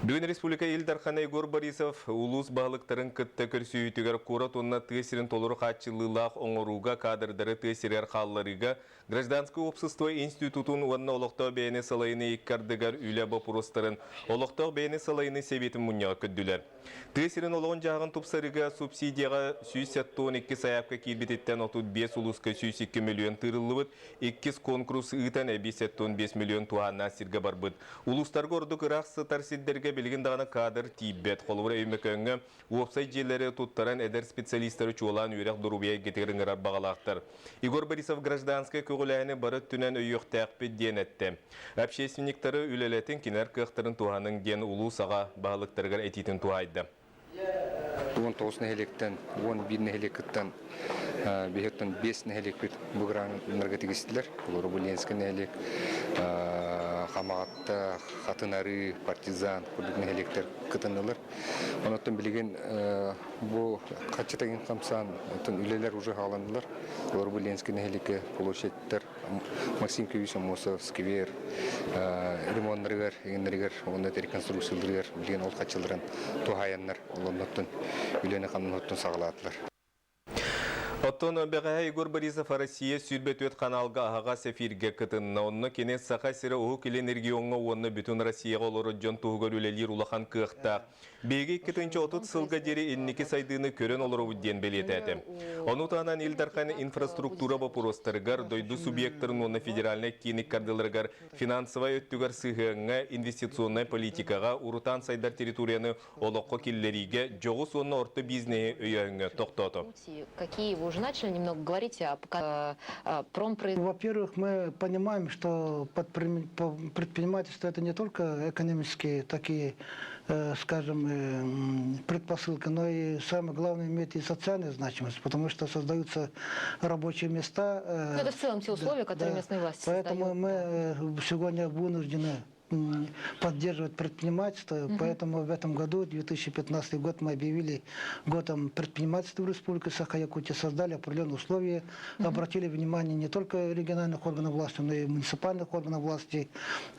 Бүгүн республика Ил Дархана Егор Борисов улуус баһылыктарын кытта көрсүһүүтүгэр куорат уонна тыа сирин толору хааччыллыылаах оҥорууга кадрдары тыа сиригэр хаалларыыга Гражданскай уопсастыба институтун уонна олохтоох бэйэни салайыныы икки ардыгар үлэ боппуруостарын олохтоох бэйэни салайыныы сэбиэтин мунньаҕа көрдүлэр. Тыа сирин олоҕун-дьаһаҕын тупсарыыга субсидияҕа 172 сайаапка киирбититтэн 35 улууска 102 мөлүйүөн тыырыллыбыт, иккис конкурс ыытан эбии 75 мөлүйүөн туһааннаах сиргэ барбыт. Улуустарга ордук ыраах сытар сирдэргэ билигин даҕаны кадр тиийбэт. Холобура, Өймөкөөҥҥө уопсай дьиэлэри туттаран эдэр специалистары чуолаан үөрэх доруобуйа эйгэтигэр ыҥырар баҕалаахтар. Егор Борисов гражданскай көҕүлээһини бары өттүнэн өйүөхтээхпит диэн эттэ. Общественниктары үлэлэтин, кинилэр кыахтарын туһаныҥ диэн улуус аҕа баһылыктарыгар этиитин туһаайда. 19 нэһилиэктэн 11 нэһилиэк кыттан биһиэттэн 5 нэһилиэкпит бу граннарга тигистилэр. Олору бу Ленскэй нэһилиэк, Хамаҕатта, Хатын Арыы, Партизан курдук нэһилиэктэр кытыннылар. Онон билигин бу хаччытагын хамсаан оттон үлэлэр уже хааланнылар. Олор бу Ленскэй нэһилиэккэ площадьтар Максим Кювич Аммосов сквер ремоннарыгар, иҥнэригэр уонна реконструкцияларыгар билигин ол хаччыларын туһаайаннар олонноттон үлэни хамнаһыттан саҕалаатылар. Оттон бэҕэһээ Егор Борисов Россия 24 ханаалга аһаҕас эфиргэ кытынна. Онно кини Саха сирэ Уһук Илин региоҥҥа уонна бүтүн Россияҕа олорор дьон туһугар үлэлиир улахан кыахтаах. Биһиги 2030 сылга диэри инники сайдыыны көрөн олоробут диэн бэлиэтээтэ. Ону таһынан Ил Дархан инфраструктура боппуруостарыгар, дойду субъектарын уонна федеральнай киин иккардыларыгар финансовай өттүгэр сыһыаҥҥа, инвестиционнай политикаҕа, урутаан сайдар территорияны олоххо киллэриигэ дьоҕус уонна орто бизнеһи өйөөһүҥҥэ тохтоото. Какие вы уже начали немного говорить о промпроизводстве? Во-первых, мы понимаем, что предпринимательство это не только экономические такие, скажем, предпосылки, но и самое главное имеет и социальную значимость, потому что создаются рабочие места. Ну, это в целом те условия, которые местные власти Поэтому создают. мы сегодня вынуждены поддерживать предпринимательство, поэтому в этом году, 2015 год, мы объявили годом предпринимательства в Республике Саха-Якутия, создали определенные условия, обратили внимание не только региональных органов власти, но и муниципальных органов власти.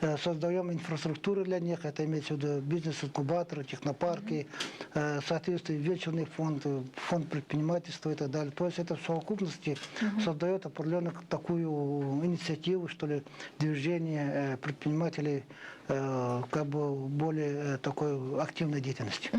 Создаем инфраструктуру для них, это имеется в виду бизнес-инкубаторы, технопарки, соответственно, венчурный фонд, фонд предпринимательства и так далее. То есть это в совокупности создает определенную такую инициативу, что ли, движение предпринимателей как бы более такой активной деятельности.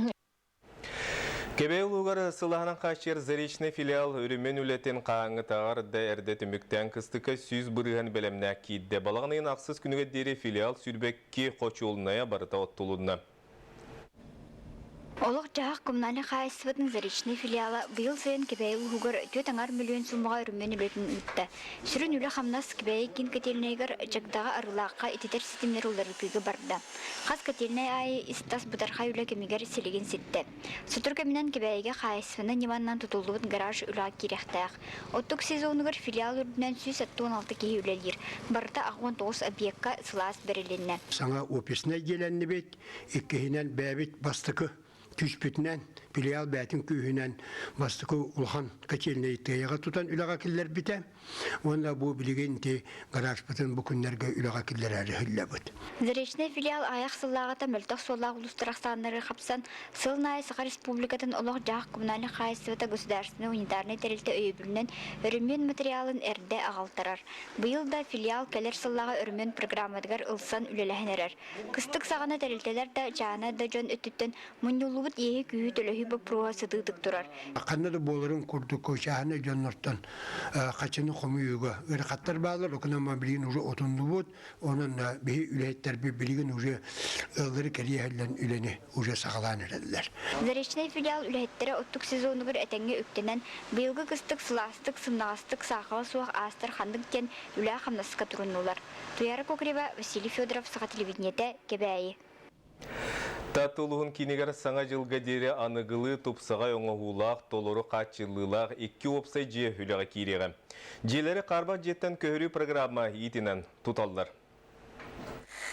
Кэбээйи улууһугар сылааһынан хааччыйар Заречный филиал өрөмүөн үлэтин хаһааҥҥытааҕар да эрдэ түмүктээн кыстыкка 100% бэлэмнээх киирдэ. Балаҕан ыйын ахсыс күнүгэр диэри филиал 22 хочуолунайа барыта оттулунна. Олох-дьаһах коммунальнай хаһаайыстыбатын Заречнай филиала быйыл сайын Кэбээйи улууһугар 4,5 мөлүйүөн суумаҕа өрөмүөн үлэтин ыытта. Сүрүн үлэ-хамнас Кэбээйи киин котельнайыгар Чагдаҕа Арыылаахха ититэр ситимнэри уларытыыга барда. Хас котельнай аайы ис-тас бытархай үлэ кэмигэр силигин ситтэ. Сотору кэминэн Кэбээйигэ хаһаайыстыбаннай ньыманан тутуллубут гараж үлэҕэ киириэхтээх. Оттук сезонугар филиал үрдүнэн 176 киһи үлэлиир. Барыта 89 объекка сылаас бэрилиннэ. Саҥа офиснай дьиэлэннибит, Иккиһинэн, бэйэбит бастакы күүспүтүнэн, филиал бэйэтин күүһүнэн бастакы улахан котельнай тыайаҕа тутан үлэҕэ киллэрбитэ. Уонна бу билигин ити гаражпытын бу күннэргэ үлэҕэ киллэрээри иһиллэбит. Заречнай филиал аҕыйах сыллааҕыта мөлтөх суоллаах улуустар ахсааннары хапсан, сылын аайы Саха Республикатын олох-дьаһах коммунальнай хаһаайыстыбата государственнай унитарнай тэрилтэ өйөбүлүнэн өрөмүөн материалын эрдэ аҕалтарар. Быйыл да филиал кэлэр сыллааҕы өрөмүөн программатыгар ылсан үлэлэһэн эрэр. Кыстык саҕана тэрилтэлэр да, чааһынай да дьон өттүттэн мунньуллубут иэһи-күүһү төлөһүү боппуруоһа сытыытык турар. Ханна да буоларын курдук чааһынай дьоннортон хачыны хомуйууга ыарахаттар бааллар, окунан билигин уже отуннубут, онон биһи үлэһиттэрбит билигин уже ыаллары кэриэһэллэн үлэни уже саҕалаан эрэллэр. Заречнай филиал үлэһиттэрэ оттук сезонугар этэҥҥэ үктэнэн, быйылгы кыстык сылаастык, сымнаҕастык, саахала суох аастар ханнык диэн үлэ-хамнаска туруннулар. Туяра Кокорева, Василий Федоров, Саха телевидениетэ, Кэбээйи. Таатта улууһун киинигэр Саҥа дьылга диэри аныгылыы тупсаҕай оҥоһуулаах, толору хааччыллыылаах икки уопсай дьиэ үлэҕэ киириэҕэ. Дьиэлэри хаарбах дьиэттэн көһөрүү программа иитинэн туталлар.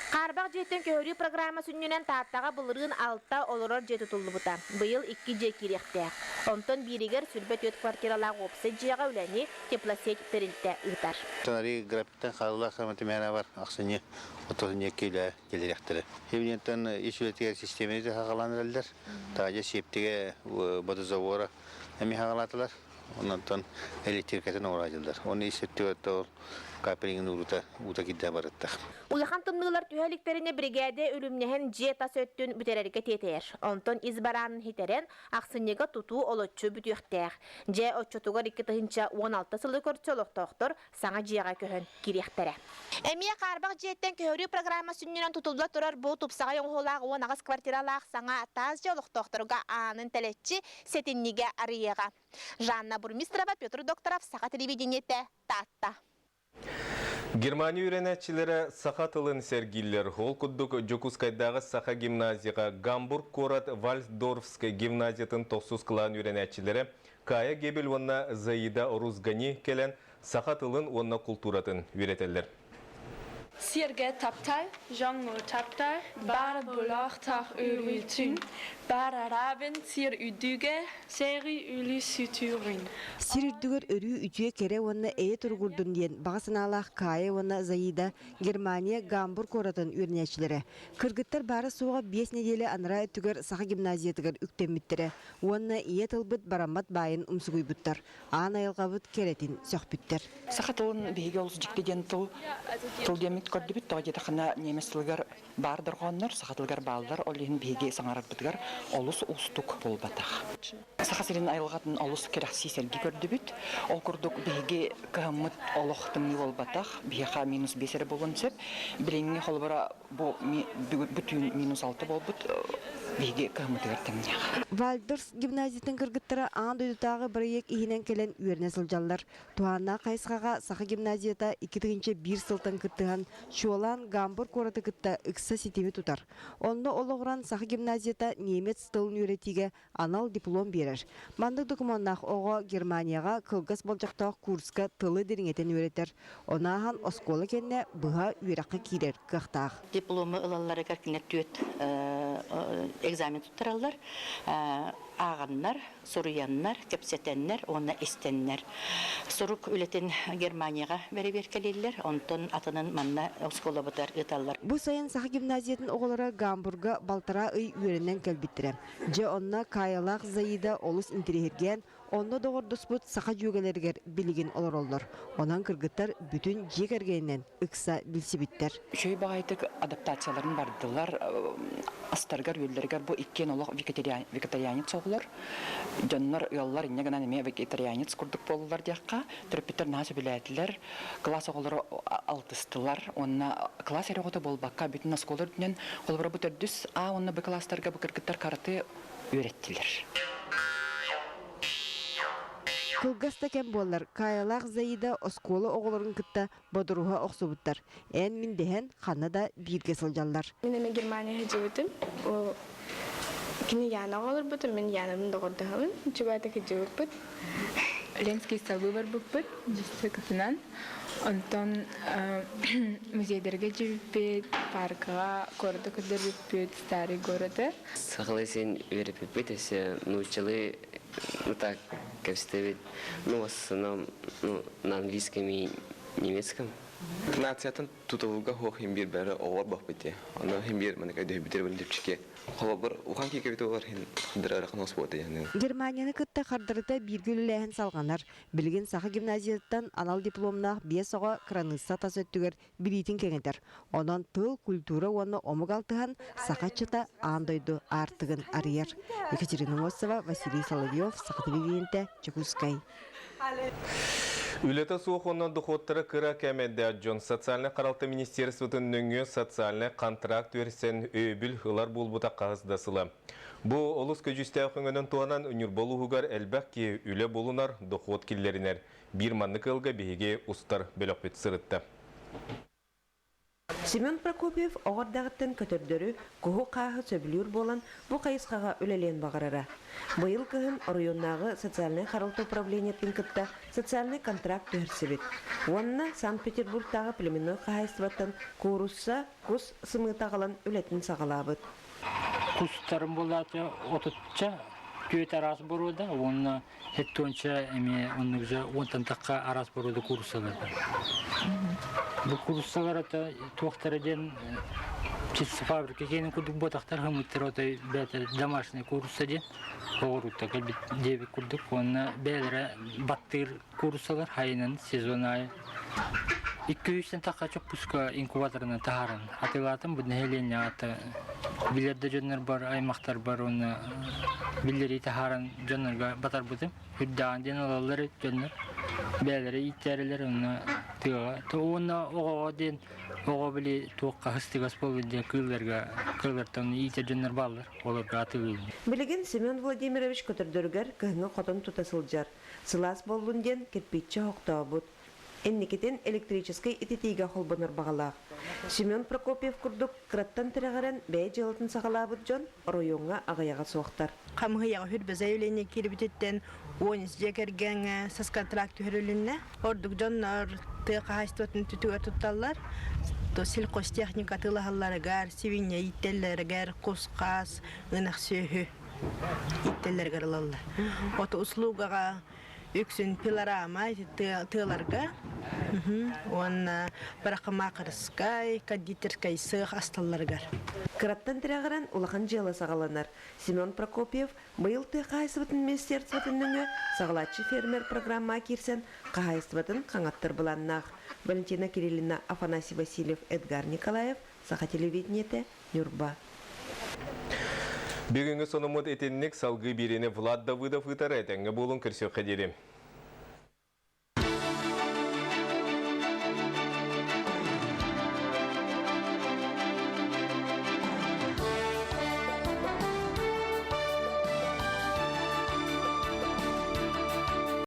Хаарбах дьиэттэн көһөрүү программа сүнньүнэн Тааттаҕа былырыын алта олорор дьиэ тутуллубута. Быйыл икки дьиэ киириэхтээх. Онтон бииригэр 24 квартиралаах уопсай дьиэҕэ үлэни теплосеть тэрилтэ ыытар. Тонарыы графиктан хааллаах саматымээнэ бар ахсынньы отоһунньа үлэ кэлиэхтэрэ. Химнеттан ис үлэтигэр систиэмэни хагалаан эрэллэр. Таажа сиэптигэ водозабора эми хагалаатылар. Онтон электрикатын оҥороодьулар. Оны ис өттүгэр ол капелиҥин уурута уута кирдэ барыттах. Улахан тымныылар түһэ иликтэринэ биригээдэ үлүмнэһэн дьиэ тас өттүн бүтэрэргэ тиэтэйэр. Онтон ис бараанын хитэрэн, ахсынньыга тутуу олоччу бүтүөхтээх. Дьэ, оччотугар 2016 сылы көрсө олохтоохтор саҥа дьиэҕэ көһөн киириэхтэрэ. Эмиэ хаарбах дьиэттэн көһөрүү программа сүнньүнэн тутулла турар бу тупсаҕай оҥоһуулаах 18 квартиралаах саҥа таас дьиэ олохтоохторуга аанын тэлэччи сэтинньигэ арыйыаҕа. Жанна Бурмистрова, Петр Докторов, Саха телевидениетэ, Таатта. Германия үөрэнээччилэрэ саха тылын сэргииллэр. Ол курдук Дьокуускайдааҕы саха гимназияҕа Гамбург куорат Вальсдорфскай гимназиятын тохсус кылаан үөрэнээччилэрэ Кая Гебель уонна Заида Рузгани кэлэн саха тылын уонна култууратын үөрэтэллэр. Сиргэ таптал, дьоҥҥо таптал, баар буолуохтаах өрүүтүн, барарабын сир үрдүгэ, сэрии үлү сүтүрүн. Сир үрдүгэр өрүү үтүө кэрэ уонна эйэ туругурдун диэн баҕа санаалаах Кая уонна Заида Германия Гамбург куоратын үөрэнээччилэрэ. Кыргыттар баара-суоҕа биэс нэдиэлэ анараа өттүгэр саха гимназиятыгар үктэммиттэрэ уонна ийэ тылбыт бараммат баайын умсугуйбуттар. аан айылҕабыт кэрэтин сөхпүттэр. Саха тылын биһиги олус дьикти диэн тыл тыл диэммит көрдүбүт. Тоҕо диэтэххинэ немец тылыгар баар дорҕооннор, саха тылыгар бааллар. Ол иһин биһиги саҥарарбытыгар олус уустук буолбатах. Саха сирин айылҕатын олус кэрэхсии сэргии көрдүбүт. Ол курдук биһиги кыһыммыт олох тымныы буолбатах. Биһиэхэ минус биэс эрэ буолуон сөп. Билиҥҥи холобура бу бу түүн минус алта буолбут биһиги кыһыммытыгар тэҥнээх. Вальдорс гимназиятын кыргыттара аан дойдутааҕы бырайыак иһинэн кэлэн үөрэнэ сылдьаллар. Туһааннаах хайысхаҕа Саха гимназията 2001 сылтан кыттыһан, чуолаан Гамбург куораты кытта ыкса ситими тутар. Онно олоҕуран Саха гимназията немец тылын үөрэтиигэ анал диплом биэрэр. Маннык докумуоннаах оҕо Германияҕа кылгас болдьохтоох курска тылы дириҥэтэн үөрэтэр. Ону ааһан оскуола кэннэ быһа үөрэххэ киирэр кыахтаах. Диплому ылалларыгар кинилэр түөрт экзамен туттараллар. Ааҕаннар, суруйаннар, кэпсэтэннэр уонна истэннэр. Сурук үлэтин Германияҕа бэрэбиэркэлииллэр, онтон атынын манна оскуолабытыгар ыыталлар. Бу сайын Саха гимназиятын оҕолоро Гамбурга балтараа ый үөрэнэн кэлбиттэрэ. Дьэ онно Каялаах Заида олус интириэһиргээн, онно доҕордоспут саха дьүөгэлэригэр билигин олороллор. Онон кыргыттар бүтүн дьиэ кэргэнинэн ыкса билсибиттэр. Үчүгэй баҕайытык адаптацияларын бардылар. Астарыгар-үөллэригэр бу иккиэн олох вегетарианец оҕолор. Дьоннор, ыаллар инньэ гынан эмиэ вегетарианец курдук буоллулар диэххэ. Төрөппүттэр наһаа сөбүлээтилэр. Кылаас оҕолоро алтыстылар уонна кылаас эрэ оҕото буолбакка бүтүн оскуола үрдүнэн холобура бу төрдүс А уонна Б кылаастарга бу кыргыттар карате үөрэттилэр. Кылгас да кэм буоллар, Каялаах Заида оскуола оҕолорун кытта бодоруһа охсубуттар. Эн-мин дэһэн ханна да бииргэ сылдьаллар. Мин эмэ Германия сылдьыбытым. Кини Янаҕа олорбутум, мин Янабын доҕордоһобун. Чубаата кыдьыбыппыт. Ленский салыы барбыппыт дьиссакытынан. Онтон музейдарга дьиэбиппит, паркаҕа куораты көрдөрбүппүт, старый городы. Сахалыы син үөрэппиппит, өссө нууччалыы ну так кэпсэтэбит. Ну, в основном ну, на английском и немецком. Нациятын тутулуга хуох хин биир бары оҕор бахпыти. Ону хин биир маныка дөһүбүтэр били Холобур, ухан киикэбит олор хин дырарахын оспуота яны. Германияны кытта хардарыта бииргэ үлэлээһин салҕанар. Билигин Саха гимназиятыттан анал дипломнаах биэс оҕо кыраныысса тас өттүгэр билиитин кэҥэтэр. Онон тыл, культура уонна омук алтыһан саха ыччата аан дойду аартыгын арыйар. Екатерина Мосова, Василий Соловьев, Саха телевидениетэ, Дьокуускай. Үлэтэ суох уонна дохуоттара кыра кээмэйдээх дьон социальнай харалта министерствотын нөҥүө социальнай контракт үөрсэн өйөбүл ылар буолбута хаһыс да сыла. Бу олус көдьүүстээх өҥөнөн туһанан Ньурба улууһугар элбэх киһи үлэ булунар, дохуот киллэринэр. Биир маннык ыалга биһиги устар бөлөхпүт сырытта. Семен Прокопьев оҕо эрдэҕиттэн көтөрдөрү, куһу-хааһы сөбүлүүр буолан, бу хайысхаҕа үлэлиэн баҕарара. Быйыл кыһын оройуоннааҕы социальнай харалта управлениетын кытта социальнай контракт түһэрсибит. Уонна Санкт-Петербургтааҕы племенной хаһаайыстыбаттан куурусса, кус сымыыта аҕалан үлэтин саҕалаабыт. Кустарым буолааччы отучча түөрт араас боруода уонна Эттуонча эмиэ оннук же уонтан тахха араас боруода кууруссалар бар. Бу кууруссалар ата туохтара диэн чисто фабрика киэнин курдук буотахтар хымыттар отой бэйэтэ домашний куурусса диэн оҕурутта кэлбит диэбит курдук уонна бэйэлэрэ баттыыр кууруссалар хайынан сезон аайы 200 тахха чоппуска инкубаторынан таһааран атыылаатым бу нэһилиэнньэҕэ ата билэр да дьоннор бар аймахтар бар уонна биллэрии таһааран дьоннорго батарбытым үрдээҕин диэн ылаллар дьоннор бэйэлэрэ ииттээрилэр уонна тыаҕа уонна оҕоҕо диэн оҕо били туохха хыстыгас буолбут диэн кыылларга кыыллартан иитэр дьоннор бааллар олорго атыылыыбын. Билигин Семен Владимирович көтөрдөрүгэр кыһыҥҥы хотон тута сылдьар. Сылаас буоллун диэн кирпииччэ оһохтообут. Инникитин электрическэй ититиигэ холбонор баҕалаах. Семен Прокопьев курдук кыраттан тирэҕирэн бэйэ дьыалатын саҕалаабыт дьон оройуоҥҥа аҕыйаҕа суохтар. Хамыһыйаҕа хүрбэ заявление киирбититтэн 10 дьиэ кэргэҥҥэ соцконтракт түһэрилиннэ. Ордук дьоннор тыа хаһаайыстыбатын түтүгэр тутталлар. Сельхозтехника атыылаһалларыгар, сибиинньэ ииттэллэригэр, кус-хаас, ынах сүөһү ииттэллэригэр ылаллар. От услугаҕа үксүн пилорама тыаларга уонна парикмахерскай, кондитерскай сыах асталларыгар. Кыраттан тирэҕирэн улахан дьыала саҕаланар. Семен Прокопьев быйыл тыа хаһаайыстыбатын министерствотын нөҥүө саҕалааччы фермер программаҕа киирсэн хаһаайыстыбатын хаҥаттар былааннаах. Валентина Кириллина, Афанасий Васильев, Эдгар Николаев, Саха телевидениетэ, Ньурба. Бүгүҥҥү сонуммут итинник салгыы биэриини Влад Давыдов ыытар этэҥҥэ буолун көрсүөххэ диэри.